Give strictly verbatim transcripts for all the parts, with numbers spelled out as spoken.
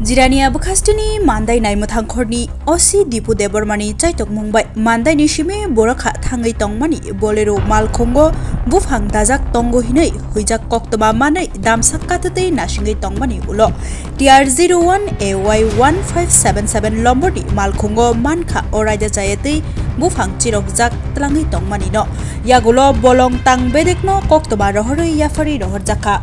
Jirania bwkhasteni Mandai naimwthang khorni O C Dipu Debbarmani chaitokmung bai Mandaini simi borokha thangwi tongmani Bolero malkhungo buphang dajak tongo hinwi huijak koktwma manwi damsa katwtwi nasingwi tongmani ulo T R zero one A Y one five seven seven lomborni malkhungo mankha o raida chayatwi buphang chirokjak twlangwi tongmanino yagulo bolong tang bedekno koktwma rohorwi yapharwi rohorjakha.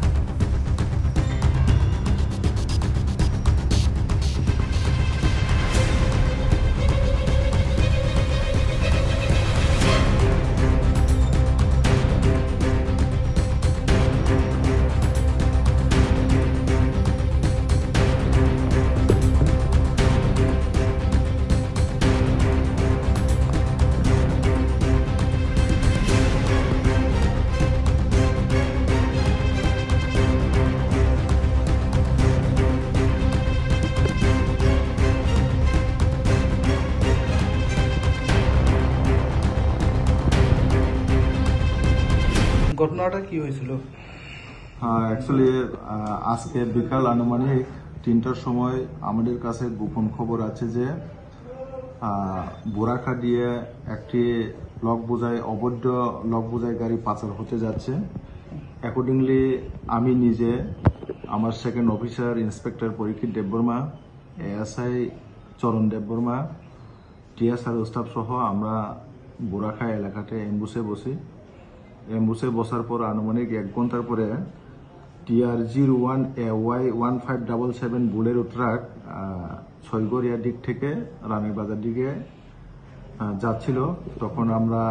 ঘটনাটা কি হয়েছিল? হ্যাঁ, actually, আহ, আজকে বিকাল আনুমানিক তিনটার সময় আমাদের কাছে গোপন খবর আছে যে, আহ, বোরাখা দিয়ে একটি লক বোঝাই, অবৈধ লক বোঝাই গাড়ি পাচার হতে যাচ্ছে। Accordingly, আমি নিজে, আমার সেকেন্ড অফিসার ইন্সপেক্টর পরীক্ষিত দেববর্মা, এএসআই চরণ দেববর্মা, টিএসআর স্টাফ সহ আমরা বোরাখা এলাকাতে অ্যাম্বুশে বসি। অ্যাম্বুশে বসার পর আনুমানিক এক ঘন্টার পরে TR zero one A Y one five double seven Bolero truck, আহ, ছয়গড়িয়া দিক থেকে রানীর বাজার দিকে, আহ, যাচ্ছিল। তখন আমরা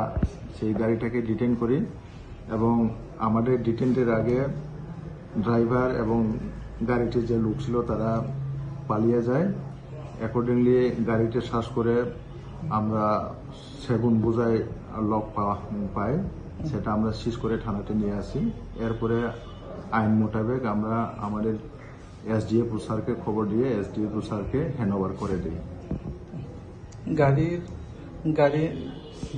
সেই গাড়িটাকে ডিটেন করি এবং আমাদের ডিটেনটের আগে ড্রাইভার এবং গাড়িতে যে লোক ছিল তারা পালিয়ে যায়। অ্যাকর্ডিংলি গাড়িতে সার্চ করে আমরা সেগুন বোঝাই লক পাওয়া, পাই, সেটা আমরা সিজ করে থানাতে নিয়ে আসি। এরপরে আইন মোতাবেক আমরা আমাদের এসডিএফও স্যারকে খবর দিয়ে এসডিএফও স্যারকে হ্যান্ড ওভার করে দিই। গাড়ির, গাড়ির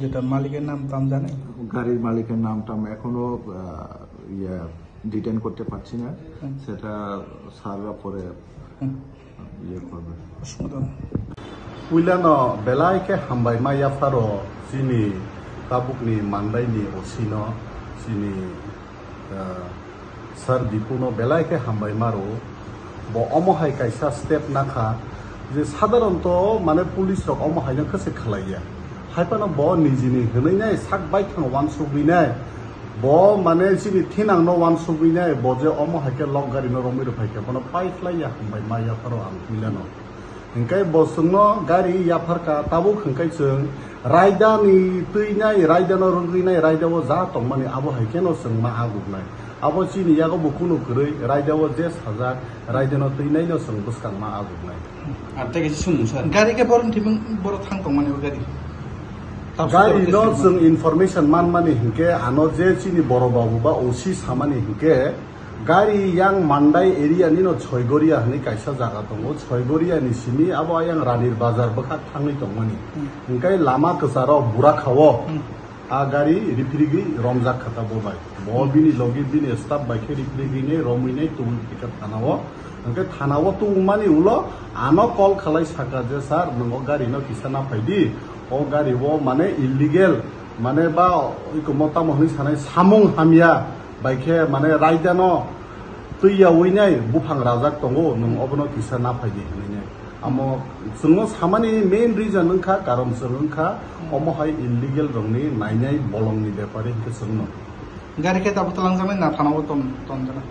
যেটা মালিকের নাম টাম জানে? গাড়ির মালিকের নাম টাম এখনো, আহ, ইয়ে, ডিটেন করতে পারছি না, হুম। সেটা স্যাররা পরে হুম। ইয়ে করবে। অসুবিধা নেই। Puilano belai khe hambai ma yapharo chini tabukni mandaini osino chini, ah, Sir Dipuno belai khe hambai maro. Bo omo hai kaisa step nakha je sadharanto mane police rok omo haino khe se khlaiya. Haiphano bo nijini hwnwi nai sak baithang uansugwi nai. Bo mane chini thinangno uansugwi nai, bo je omo hai khe lok gari no romwi rwphai khe bono pai khlaiya hambai ma yapharo ang puilano. Hinkhe bo chwngno gari yapharkha, tabuk hinkhe chwng raida ni twi nai, raida no rwgwi nai, raida o ja tongmani abo hai kheno chwng ma aguknai. Abo chini yago bo kunu kwrwi, raida o je sajak, raida no twi nai no chwng bwskang ma aguknai. Ar tei kaisa sumung sir. Gari khe borok thibung borok thang tongmani o gari. Gari no chwng information manmani hinkhe ano je chini borok babu ba O C samani hinkhe gari yang Mandai area ni no Choigoria hinwi kaisa jaga tongo. Choigoria ni simi abo ayang Ranir Bazar bwkhak thangwi tongmani. Hmm. Hinkhe lama kwcharo Burakhao. Hmm. A gari riphirigwi romjak kha ta bo bai. Bo bini logi bini staff bai khe riphirigwi ne romwi ne tubui phikha thana o. Hwnkhe thana o tubumani ulo ano call khalai saka je, "Sir, nwng o gari no kisa naphai di. O gari o mane illegal, mane ba ikomo tamo hwnwi sanai samung hamya bai khe mane raida no twi yaui nai buphang rajak tongo, nwng obono kisa naphai di," hwnwi nai. Amo chwngno samani main reason wngkha, karon chwng wngkha, omo hai illegal rokni nainai bolongni bepari hinkhe chwngno. Gari khe tabuk twlangjaknai na thana o ton-, tonjaknai?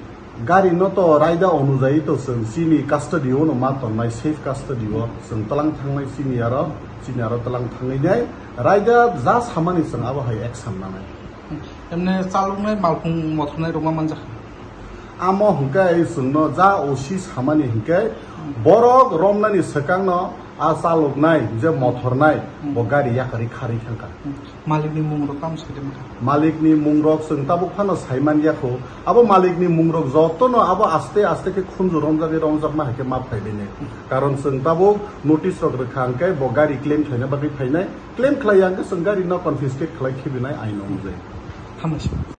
Gari no to raida onujayi to chwng chini custody o no ma tonnai, safe custody o chwng twlang thangnai chini aro, chini aro twlang thangwi nai raida ja samani chwng abo hai action nanai. Emne chaloknai malkhung mothornai rok ma manjakha? Amo hwnkhe chwngno ja O C samani hwnkhe borok romnani swkangno a chaloknai je mothornai bo gari yakarwi kharwi thangkha. Malikni mung rok tamo sai de mankha? Malikni mung rok chwng tabuk phano sai man yakho. Abo malikni mung rok jotono abo aste aste khe khunju romjagwi romjakma hai khe ma phai bini. Karon chwng tabuk notice rok rwkha hwnkhe bo gari claim khlaina bagwi phainai. Claim khlai ya hwnkhe chwng gari no confiscate khlai khibinai ain onujai. Hambai se.